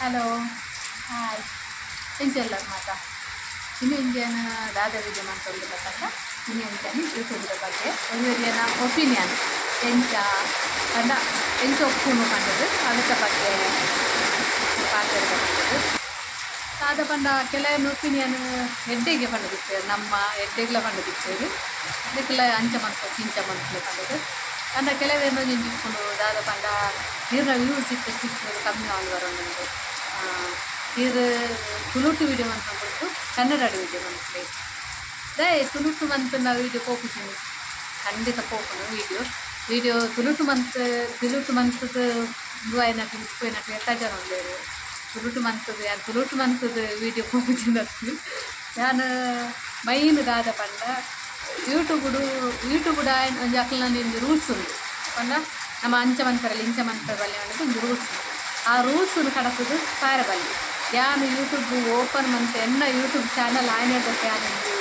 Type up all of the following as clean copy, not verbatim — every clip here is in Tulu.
ಹಲೋ ಹಾಯ್ ಎಂಚೆಲ್ಲ ಮಾತಾ ಇನ್ನು ಇಂಡಿಯನ್ ದಾದ ವಿಡಿಯೋ ಮಂತೊಂದುಲ್ಲ ಪಂಡ ಇನ್ನು ಎಂಚನೆ ಯೂಟ್ಯೂಬ್ದ ಬಗ್ಗೆ ಒಂಜೊರಿಯನ ಒಪಿನಿಯನ್ ಎಂಚ ಪಂಡ ಎಂಚ ಒಪ್ಪುನು ಪಂಡದು ಅವೆತ ಬಗ್ಗೆ ಪಾತೆರ್ದ ಪಂಡದು ದಾದ ಪಂಡ ಕೆಲವೊಂದು ಒಪಿನಿಯನ್ ಎಡ್ಡೆಗೆ ಪಂಡದಿತ್ತೇರು ನಮ್ಮ ಎಡ್ಡೆಗ್ಲ ಪಂಡದಿತ್ತೇರು ಅದಕ್ಕೆಲ್ಲ ಅಂಚ ಮನ್ಪು ಇಂಚ ಮನ್ಪುಲೆ ಪಂಡದು ಪಂಡ ಕೆಲವೇನು ಒಂಜಿ ಇಪ್ಪುಂಡು ದಾದ ಪಂಡ ನೀರಿನ ವ್ಯೂಸ್ ಇತ್ತು ಇಪ್ಪುಂಡು ಕಮ್ಮಿ ಆಲ್ ಬರೋಂದುಂಡು ನೀರು ತುಳುಟು ವೀಡಿಯೋ ಮಂತೊಂದು ಕನ್ನಡ ವೀಡಿಯೋ ಮನ್ಪುಲೆ ದಾಯೆ ತುಳುಟು ಮಂತುನ ವೀಡಿಯೋ ಪೋಪುಜಿನಿ ಖಂಡಿತ ಪೋಪುಂಡು ವೀಡಿಯೋ ವೀಡಿಯೋ ತುಳುಟು ಮಂತ್ ತುಳುಟು ಮಂತದ ಉಂದು ಆಯಿನಕ್ಲು ಇಪ್ಪುನಕ್ಲು ಏತ ಜನ ಉಲ್ಲೆರ್ ತುಳುಟು ಮಂತದ ಯಾನ್ ತುಳುಟು ಮಂತದ ವೀಡಿಯೋ ಪೋಪುಜಿನತ್ತ್ ಯಾನ್ ಮೈನ್ ದಾದ ಪಂಡ ಯೂಟ್ಯೂಬುಡು ಯೂಟ್ಯೂಬುಡು ಆಯ್ನ ಒಂಜಿ ಅಕ್ಲ್ನ ಒಂಜಿ ರೂಲ್ಸ್ ಉಂಡು ಪಂಡ ನಮ್ಮ ಅಂಚ ಮನ್ಪೆರಲ್ಲ ಇಂಚ ಮನ್ಪೆರೆ ಬಲ್ಲಿ ಪಂಡುದು ಒಂಜಿ ರೂಲ್ಸ್ ಉಂಡು ಆ ರೂಲ್ಸ್ನು ಕಡಪುದು ಪಾರೆ ಬಲ್ಲಿ ಯಾನ್ ಯೂಟ್ಯೂಬ್ ಓಪನ್ ಮಂತ್ ಎನ್ನ ಯೂಟ್ಯೂಬ್ ಚಾನಲ್ ಆಯ್ನದಕ್ಕೆ ಯಾನ್ ಒಂಜಿ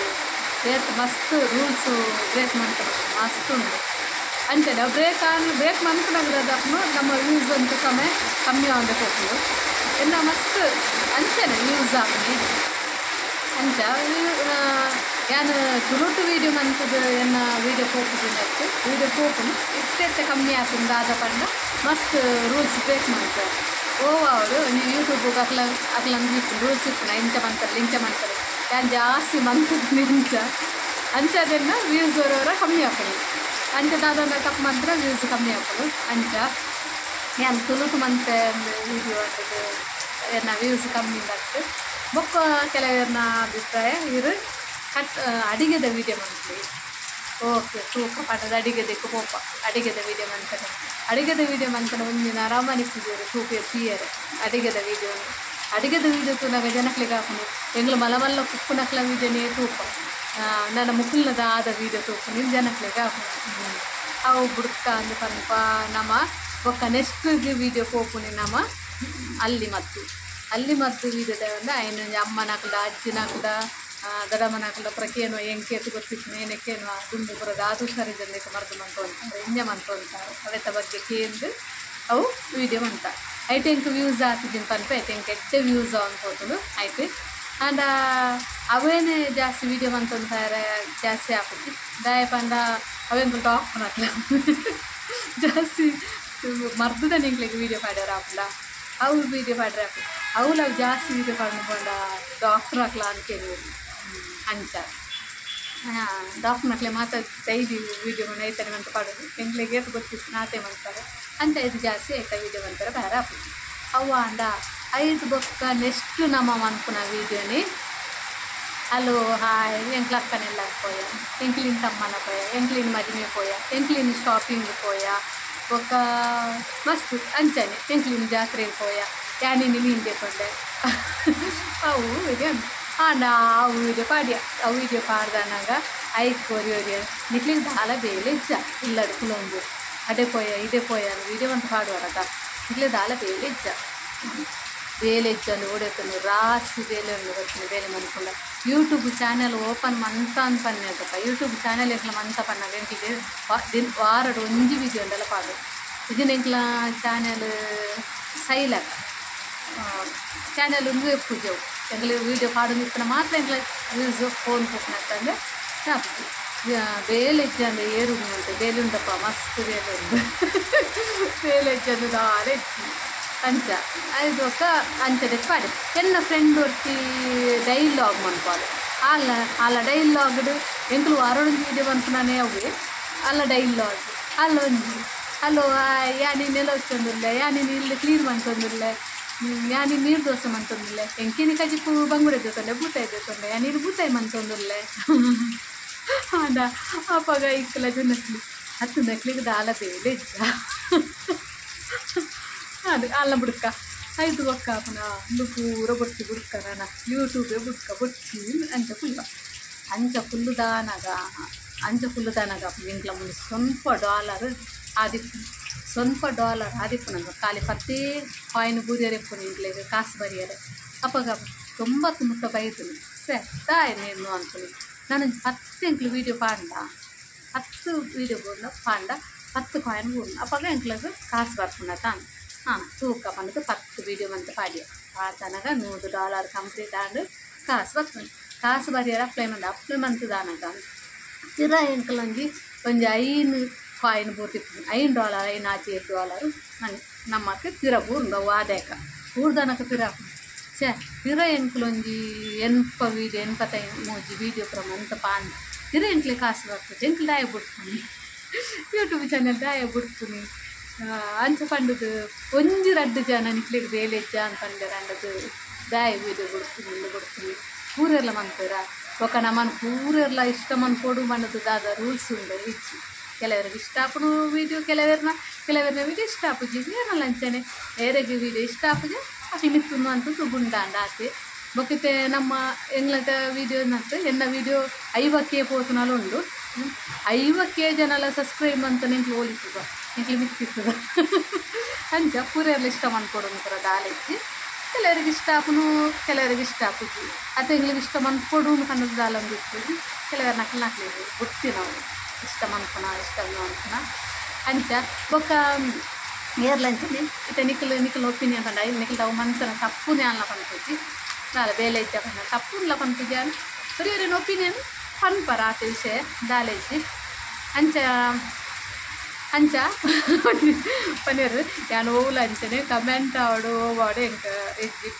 ಏತ್ ಮಸ್ತ್ ರೂಲ್ಸು ಬ್ರೇಕ್ ಮಂತುಂಡು ಮಸ್ತ್ ಉಂಡು ಅಂಚನೆ ಅವು ಬ್ರೇಕ್ ಆನ್ ಬ್ರೇಕ್ ಮನ್ಪುನಗ ದಾದಪುಂಡು ನಮ್ಮ ವ್ಯೂಸ್ ಒಂತೆ ಸಮಯ ಕಮ್ಮಿ ಆವೊಂದೆ ಪೋಪುಂಡು ಎನ್ನ ಮಸ್ತ್ ಅಂಚನೆ ವ್ಯೂಸ್ ಆಪುನಿ ಅಂಚ ಯಾನ್ ತುಳುಟು ವೀಡಿಯೋ ಮಂತುದು ಎನ್ನ ವೀಡಿಯೋ ಪೋಪುಜಿನತ್ತ್ ವೀಡಿಯೋ ಪೋಪುಂಡು ಇತ್ತೆ ಇತ್ತೆ ಕಮ್ಮಿ ಆಪುಂಡು ದಾದ ಪಂಡ ಮಸ್ತ್ ರೂಲ್ಸ್ ಬ್ರೇಕ್ ಮನ್ಪುವೆರ್ ಓ ಆವಡ್ ಒಂಜಿ ಯೂಟ್ಯೂಬ್ ಅಕ್ಲ ಅಕ್ಲನ ಇಪ್ಪುಂಡು ರೂಲ್ಸ್ ಇಪ್ಪುಂಡು ಇಂಚ ಮನ್ಪೆರೆ ಇಂಚ ಮನ್ಪೆರೆ ಯಾನ್ ಜಾಸ್ತಿ ಮಂತುದು ಇಂಚ ಅಂಚ ಅದನ್ನ ವ್ಯೂಸ್ ಒರ ಕಮ್ಮಿ ಆಪುಂಡು ಅಂಚ ದಾದಾಂಡ ತಪ್ಪು ಮಂತ್ರ ವ್ಯೂಸ್ ಕಮ್ಮಿ ಆಪುಂಡು ಅಂಚ ಯಾನ್ ತುಳುಟು ಮಂತೆ ವೀಡಿಯೋ ಅಂಟದು ಎನ್ನ ವ್ಯೂಸ್ ಕಮ್ಮಿ ಬತ್ತು ಬೊಕ್ಕ ಕೆಲವೆರ್ನ ಅಭಿಪ್ರಾಯ ಇರು ಕಟ್ ಅಡಿಗೆದ ವೀಡಿಯೋ ಮನ್ಪುಲೆ ಓಕೆ ತೂಕ ಪಂಡದ ಅಡಿಗೆದಕ್ಕೆ ಪೋಪ ಅಡಿಗೆದ ವೀಡಿಯೋ ಮಂತನೆ ಅಡಿಗೆದ ವೀಡಿಯೋ ಮಂತನ ಒಂಜಿನ ಅರಮನೆ ಪೂಜೆರು ತೂಪೆ ತೂಯೆರೆ ಅಡಿಗೆದ ವೀಡಿಯೋ ಅಡಿಗೆದ ವೀಡಿಯೋ ತೂನಗ ಜನಕ್ಲೆಗ್ ಆಪುಂಡು ಎಂಕ್ಲು ಮಲ್ಲ ಮಲ್ಲ ಕುಕ್ಕುನಕ್ಲ ವೀಡಿಯೋನೇ ತೂಪ ನನ ಮುಕುಲ್ನ ದಾದ ವೀಡಿಯೋ ತೂಪುನಿ ಜನಕ್ಲೆಗ್ ಆಪುಂಡು ಅವು ಬುಡ್ಕ ಅಂದ್ ಪನ್ಪ ನಮ ಬೊಕ್ಕ ನೆಕ್ಸ್ಟ್ ವೀಡಿಯೋ ಪೋಪುನಿ ನಮ ಅಲ್ಲಿ ಮದ್ದು ಅಲ್ಲಿ ಮದ್ದು ವೀಡಿಯೋದ ಐನ್ ಒಂಜಿ ಅಮ್ಮನಕಲ್ಡ ಅಜ್ಜಿನಕಲ್ಡ ದೊಡ್ಡಮ್ಮನಕಲ್ಡ ಪೂರ ಕೇನುವ ಎಂಕೇತ್ ಗೊತ್ತಿತ್ತಿನ ಏನೆ ಕೇನುವ ದುಂಬು ಪೂರ ದಾದ ಹುಷಾರಿಜ್ಜಂದಿಕ ಮರ್ದ್ ಮಂತೊಂತಾರೆ ಇಂಜ ಮಂತೊಂತಾರೆ ಅವೆತ ಬಗ್ಗೆ ಕೇಂದ್ ಅವು ವೀಡಿಯೋ ಮಂತ ಐಟ್ ಎಂಕ್ ವ್ಯೂಸ್ ಆತಿಜಿಂದ್ ಪನ್ಪೆ ಐಟ್ ಎಂಕ್ ಎಡ್ಡೆ ವ್ಯೂಸ್ ಆವೊಂದು ಪೋತುಂಡು ಐಟ್ ಆಂಡ ಅವೇನೆ ಜಾಸ್ತಿ ವೀಡಿಯೋ ಮಂತೊಂತಾರೆ ಜಾಸ್ತಿ ಆಪುಜಿ ದಾಯೆ ಪಂಡ ಅವೆಂಕುಲು ಡಾಕ್ಟ್ರ್ನಕ್ಲು ಜಾಸ್ತಿ ಮರ್ದದ ಎಂಕ್ಲೆಗ್ ವೀಡಿಯೋ ಪಾಡ್ಯೆರೆ ಆಪುಂಡ ಅವು ವೀಡಿಯೋ ಪಾಡ್ರೆ ಆಪುಂಡು ಅವುಲ ಜಾಸ್ತಿ ವೀಡಿಯೋ ಪಾಡ್ನ ಪಂಡ ಡಾಕ್ಟ್ರ್ ಅಕ್ಲ ಅಂದ್ ಕೇನುವೆರ್ ಅಂಚ ಡಾಕ್ಟ್ರ್ನಕ್ಲೆ ಮಾತ ಡೈಲಿ ವೀಡಿಯೋ ಐತನೆ ಮಂತ ಪಾಡೋದು ಎಂಕ್ಲೆಗ್ ಏತ್ ಗೊತ್ತಿತ್ತ್ಂಡ ಆತೆ ಮನ್ಪೆರೆ ಅಂಚ ಐಟ್ ಜಾಸ್ತಿ ಐತ ವೀಡಿಯೋ ಮನ್ಪೆರೆ ಬೇರೆ ಆಪುಜಿ ಅವು ಆಂಡ ಐಟ್ ಬೊಕ್ಕ ನೆಕ್ಸ್ಟ್ ನಮ ಮನ್ಪುನ ವೀಡಿಯೋನಿ ಹಲೋ ಹಾಯ್ ಎಂಕ್ಲ ಅಕ್ಕನೆಲ್ಲ ಪೋಯ ಎಂಕ್ಲಿನ ತಮ್ಮನ ಪೋಯ ಎಂಕ್ಲಿನ ಮದಿಮೆ ಪೋಯ ಎಂಕ್ಲಿನ ಶಾಪಿಂಗ್ ಪೋಯ ಬೊಕ್ಕ ಮಸ್ತ್ ಅಂಚನೆ ಎಂಕ್ಲಿನ ಜಾತ್ರೆಗ್ ಪೋಯ ಯಾನಿನಿ ಮೀನ್ ದೆಕೊಂಡೆ ಅವು ವೀಡಿಯೋ ಆಂಡ ಅವು ವೀಡಿಯೋ ಪಾಡ್ಯ ಅವು ವೀಡಿಯೋ ಪಾಡ್ದನಗ ಐಕ್ ಒರಿ ಒರಿಯ ನಿಕ್ಲೆಗ್ ದಾಲ ಬೇಲೆ ಇಜ್ಜ ಇಲ್ಲಡ್ ಕುಲೊಂದು ಅಡೆ ಪೋಯ ಇಡೆ ಪೋಯ ಅಂದ್ ವೀಡಿಯೋ ಮಂತ್ ಪಾಡುವರತ ನಿಕ್ಲೆಗ್ ದಾಲ ಬೇಲೆ ಇಜ್ಜ ಬೇಲೆ ಇಜ್ಜಂದ್ ಓಡೆತುಂಡು ರಾಸಿ ಬೇಲೆ ಉಂಡು ಗೊತ್ತುಂಡು ಬೇಲೆ ಮನ್ಪುಂಡ ಯೂಟ್ಯೂಬ್ ಚಾನಲ್ ಓಪನ್ ಮಂತ ಅಂದ್ ಪನ್ನೆದಪ್ಪ ಯೂಟ್ಯೂಬ್ ಚಾನಲ್ ಎಂಕ್ಲ ಮಂತ ಪನ್ನಗ ಎಂಕ್ಲೆಗ್ ದಿನ ವಾರಡ್ ಒಂಜಿ ವೀಡಿಯೋ ಉಂಡಲ ಪಾಡೊಡು ಇಜ್ಜಿಂಡ ಎಂಕ್ಲ ಚಾನಲ್ ಸೈಲಕ ಚಾನಲ್ ಉಂದು ಇಪ್ಪುಜಿ ಅವು ಎಂಕ್ಲೆ ವೀಡಿಯೋ ಪಾಡೊಂದಿಪ್ಪುನ ಮಾತ್ರ ಎಂಕ್ಲ ವ್ಯೂಸ್ ಫೋನ್ ಪೋಪುನತ್ತಂದೆ ಆಪುಜಿ ಬೇಲೆ ಇಜ್ಜಂದೆ ಏರು ಉಂಟು ಬೇಲೆ ಉಂಡಪ್ಪ ಮಸ್ತ್ ಬೇಲೆ ಉಂಡು ಬೇಲೆ ಇಜ್ಜಂದೆ ದಾಲ ಇಜ್ಜಿ ಅಂಚ ಐದ್ ಬೊಕ್ಕ ಅಂಚನೆ ಪಾಡೆ ಎನ್ನ ಫ್ರೆಂಡ್ ಒರ್ತಿ ಡೈಲಾಗ್ ಮನ್ಪಾಲ್ ಆಲ್ನ ಆಲ ಡೈಲಾಗ್ಡ್ ಎಂಕುಲು ವಾರೊಡೊಂಜಿ ವೀಡಿಯೋ ಮನ್ಪುನನೇ ಅವ್ವೆ ಆಲ್ನ ಡೈಲಾಗ್ ಅಲ್ಲ ಒಂಜಿ ಹಲೋ ಹಾಯ್ ಯಾನ್ ನೆಲ ಒಚ್ಚೊಂದುಲ್ಲೆ ಯಾನ್ ಇಲ್ಲ್ ಕ್ಲೀನ್ ಮಂತೊಂದುಲ್ಲೆ ಯಾನ್ ನೀರು ದೋಸೆ ಮಂತೊಂದುಲ್ಲೆ ಎಂಕಿನಿ ಕಜಿಪು ಬಂಗುಡೆ ದೆತೊಂಡೆ ಬೂತಾಯಿ ದೆತೊಂಡೆ ಯಾನ್ ಇನಿ ಬೂತಾಯಿ ಮಂತೊಂದುಲ್ಲೆ ಆಂಡ ಅಪಗ ಇಕ್ಕಲ ಜನಕ್ಲು ಅತ್ತ್ ನಕ್ಲೆಗ್ ದಾಲ ಬೇಲೆ ಇಜ್ಜ ಅದು ಅಲ್ಲ ಬುಡ್ಕ ಐದು ಬೊಕ್ಕ ಪುನ ಉಂದು ಪೂರ ಬೊಡ್ಚಿ ಬುಡ್ಕ ನನ ಯೂಟ್ಯೂಬೇ ಬುಡ್ಕ ಬೊಡ್ಚಿ ಅಂಚ ಕುಲ್ಲ ಅಂಚ ಕುಲ್ಲುದಾನಗ ಅಂಚ ಕುಲ್ಲುದಾನಗ ಎಂಕ್ಲ ಮೂಲು ಸೊನ್ಪ ಡಾಲರ್ ಆದಿಪ್ಪು ಸೊನ್ಪ ಡಾಲರ್ ಆದಿಪ್ಪುನಗ ಖಾಲಿ ಪತ್ತೇ ಕಾಯಿನ್ ಬೂರಿಯರೆ ಇಪ್ಪುನು ಎಂಕ್ಲೆಗ್ ಕಾಸು ಬರಿಯರೆ ಅಪಗ 90 ಮುಟ್ಟ ಬೈದುಂಡು ಸೆ ದಾಯೆ ನೇನು ಅನ್ಪುನಿ ನನೊಂಜಿ ಪತ್ತ್ ಎಂಕ್ಲು ವೀಡಿಯೋ ಪಾಂಡ 10 ವೀಡಿಯೋ ಬೂರ್ಂಡ ಪಾಂಡ 10 ಕಾಯಿನ್ ಬೂರ್ಂಡ್ ಅಪಗ ಎಂಕ್ಲೆಗ್ ಕಾಸು ಬರ್ಪುಂಡತ. ಹಾಂ ತೂಕ ಪಂಡದು 10 ವೀಡಿಯೋ ಮಂತ್ ಪಾಡಿಯ ಪಾಡ್ದನಗ $100 ಕಂಪ್ಲೀಟ್ ಆಂಡ್ ಕಾಸು ಬರ್ತದೆ ಕಾಸು ಬರಿಯರ ಅಪ್ಲೈ ಮಂದ ಅಪ್ಲೈ ಮಂತದಾನಗ ತಿರ ಎಂಕಲ್ ಒಂಜಿ ಒಂಜಿ 5 ಕಾಯಿನ್ ಬೂರ್ತಿಪ್ಪುಂಡು $5 5 ಆಚೆ $8 ನಮ್ಮಕ್ಕೆ ತಿರ ಬೂರ್ಂಡು ಅವು ಆದಾಯಕ ಬೂರ್ದನಕ ಪಿರ ಛೇ ಪಿರ ಎಂಕುಲೊಂಜಿ 80 ವೀಡಿಯೋ 83 ವೀಡಿಯೋ ಪೂರ ಮಂತ ಪಾಂಡ್ ತಿರ ಎಂಕ್ಲೆ ಕಾಸು ಬರ್ತದೆ ಎಂಕ್ಲು ದಾಯ ಬುಡ್ಪುನಿ ಯೂಟ್ಯೂಬ್ ಚಾನೆಲ್ ದಾಯ ಬುಡ್ಪುನಿ ಅಂಚ ಪಂಡದು ಒಂಜಿ ರಡ್ಡು ಜನ ನಿಕ್ಲೆಗ್ ಬೇಲೆ ಇಜ್ಜ ಅಂತ ಪಂಡೆರ್ ಅಂಡದು ದಾಯ ವೀಡಿಯೋ ಬುಡ್ಪುನಿ ಉಂದು ಬುಡ್ಪುನಿ ಪೂರೆರ್ಲ ಮನ್ಪೆರ ಬೊಕ ನಮನ್ ಪೂರೆರ್ಲ ಇಷ್ಟ ಮನ್ಪೊಡು ಪಂಡದು ದಾದ ರೂಲ್ಸ್ ಉಂಡು ಇಜ್ಜಿ ಕೆಲವರಿಗೆ ಇಷ್ಟ ಆಪುನು ವೀಡಿಯೋ ಕೆಲವರ್ನ ಕೆಲವರ್ನ ವೀಡಿಯೋ ಇಷ್ಟ ಆಪುಜಿ ಏನಲ್ಲ ಅಂಚನೆ ಏರೆಗ್ ವೀಡಿಯೋ ಇಷ್ಟ ಆಪುಜಿ ಅಕ್ಲು ಮಿತ್ತುನು ಅಂತ ಗುಂಡಾಂಡ ಆತೆ ಬೊಕ್ಕಿತ್ತೆ ನಮ್ಮ ಎಂಗ್ಲದ ವೀಡಿಯೋ ನತ್ತು ಎನ್ನ ವೀಡಿಯೋ 50K ಪೋತುನಲ ಉಂಡು 50K ಜನಲ ಸಬ್ಸ್ಕ್ರೈಬ್ ಅಂತ ಎಂಕ್ಲು ಹೋಲಿತದ ಎಂಕ್ಲು ಮಿತ್ತಿತ್ತದ ಅಂಚ ಪೂರೆರ್ಲ ಇಷ್ಟ ಮನ್ಪೊಡು ಪೂರ ದಾಲ ಇಜ್ಜಿ ಕೆಲವರಿಗೆ ಇಷ್ಟ ಆಪುನು ಕೆಲವರಿಗೆ ಇಷ್ಟ ಆಪುಜಿ ಅತ್ತ ಎಂಗ್ಲಿಗ್ ಇಷ್ಟ ಮನ್ಪೊಡು ಪಂಡದು ದಾಲ ಒಂಜಿ ಇಪ್ಪುಜಿ ಕೆಲವರು ನಕ್ಲು ನಕ್ಲೆಗ್ ಬುಡ್ತಿನವು ಇಷ್ಟ ಮನ್ಪುನ ಇಷ್ಟ ಮನ್ಪುನ ಅಂಚ ಬೊಕ್ಕ ಏರ್ಲ ಅಂಚನೆ ಇತ್ತೆ ನಿಕುಲು ನಿಕುಲು ಒಪಿನಿಯನ್ ಪಂಡ ನಿಕುಲು ಅವು ಮನ್ಪುನ ತಪ್ಪುನೆ ಆನ್ಲ ಪನ್ಪುಜಿ ದಾಲ ಬೇಲೆ ಇಜ್ಜ ಪಂಡ ತಪ್ಪುನ್ಲ ಪನ್ಪುಜಿ ಆಂಡ ಒರಿ ಒರಿನ ಒಪಿನಿಯನ್ ಪನ್ಪರ ಆತೆ ವಿಷಯ ದಾಲ ಇಜ್ಜಿ ಅಂಚ ಅಂಚ ಪನ್ನೆರ್ ಯಾನ್ ಓವುಲ ಅಂಚನೆ ಕಮೆಂಟ್ ಆವಡ್ ಓವಾಡ್ ಎಂಕ್ ಇಜ್ಜಿ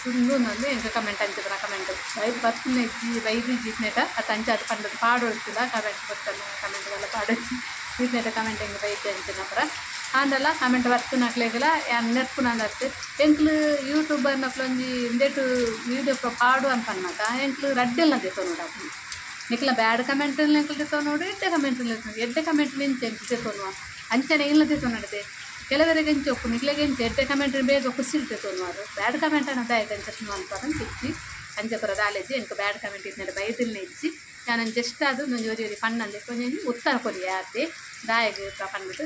ಸುಂದು ಎಂಕ್ ಕಮೆಂಟ್ ಅಂಚ ಪೂರ ಕಮೆಂಟ್ ಬೈದ್ ಬತ್ತುನ ಇಜ್ಜಿ ಬೈದು ಇಜ್ಜಿ ಇತ್ನೆಟ ಅತ್ತ ಅಂಚ ಅದ್ ಪಂಡದು ಪಾಡೊಡ್ತಿಲ್ಲ ಕಮೆಂಟ್ ಬತ್ತನ ಕಮೆಂಟ್ ದಾಲ ಪಾಡೊಡ್ಚಿ ಇತ್ನೆಟ ಕಮೆಂಟ್ ಎಂಕ್ ಬೈದು ಅಂಚಿನ ಪೂರ ಆಂಡಲ ಕಮೆಂಟ್ ಬತ್ತುನಕ್ಲೆಗ್ಲ ಯಾನ್ ನೆರ್ಪುನಂದತ್ ಎಂಕ್ಲು ಯೂಟ್ಯೂಬರ್ನಕ್ಲು ಒಂಜಿ ಇಂದೆಟ್ ವೀಡಿಯೋ ಪೂರ ಪಾಡು ಅಂತ ಪನ್ನಗ ಎಂಕ್ಲು ರಡ್ಡೆಲ್ನ ದೆತೊನೊಡಾಪುಂಡು ನಿಕ್ಲ ಬ್ಯಾಡ್ ಕಮೆಂಟ್ ಎಂಕ್ಲು ದೆತೊನೊಡು ಎಡ್ಡೆ ಕಮೆಂಟ್ ಎಡ್ಡೆ ಕಮೆಂಟ್ ಎಂಚ ಎಂಕ್ಲು ದೆತೊನುವ ಅಂಚನೆ ಇಲ್ಲ ದೆತೊನೊಡತೆ ಕೆಲವರಿಗೆ ಎಂಚ ಉಪ್ಪು ನಿಕ್ಲೆಗ್ ಎಂಚ ಎಡ್ಡೆ ಕಮೆಂಟ್ ಬೇಗ ಖುಷಿ ದೆತೊನುವರು ಬ್ಯಾಡ್ ಕಮೆಂಟ್ ಅನ್ನ ದಾಯೆಗ್ ಅಂಚ ಮನ್ಪರ ಇಜ್ಜಿ ಅಂಚ ಪೂರ ದಾಲ ಇಜ್ಜಿ ಎಂಕ್ ಬ್ಯಾಡ್ ಕಮೆಂಟ್ ಇತ್ನೆಟ ಬೈದಿಲ್ನ ಇಜ್ಜಿ ಯಾನ್ ಜಸ್ಟ್ ಅದು ಒಂಜಿ ಒರಿ ಒರಿ ಪನ್ನಂದೆ ಒಂಜಿ ಉತ್ತರ ಕೊರಿಯೆ ಆತೆ ದಾಯೆಗ್ ಪಂಡುದು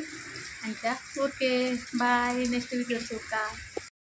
ಅಂಚ ಓಕೆ ಬಾಯ್ ನೆಕ್ಸ್ಟ್ ವೀಡಿಯೋ ತೂಕ.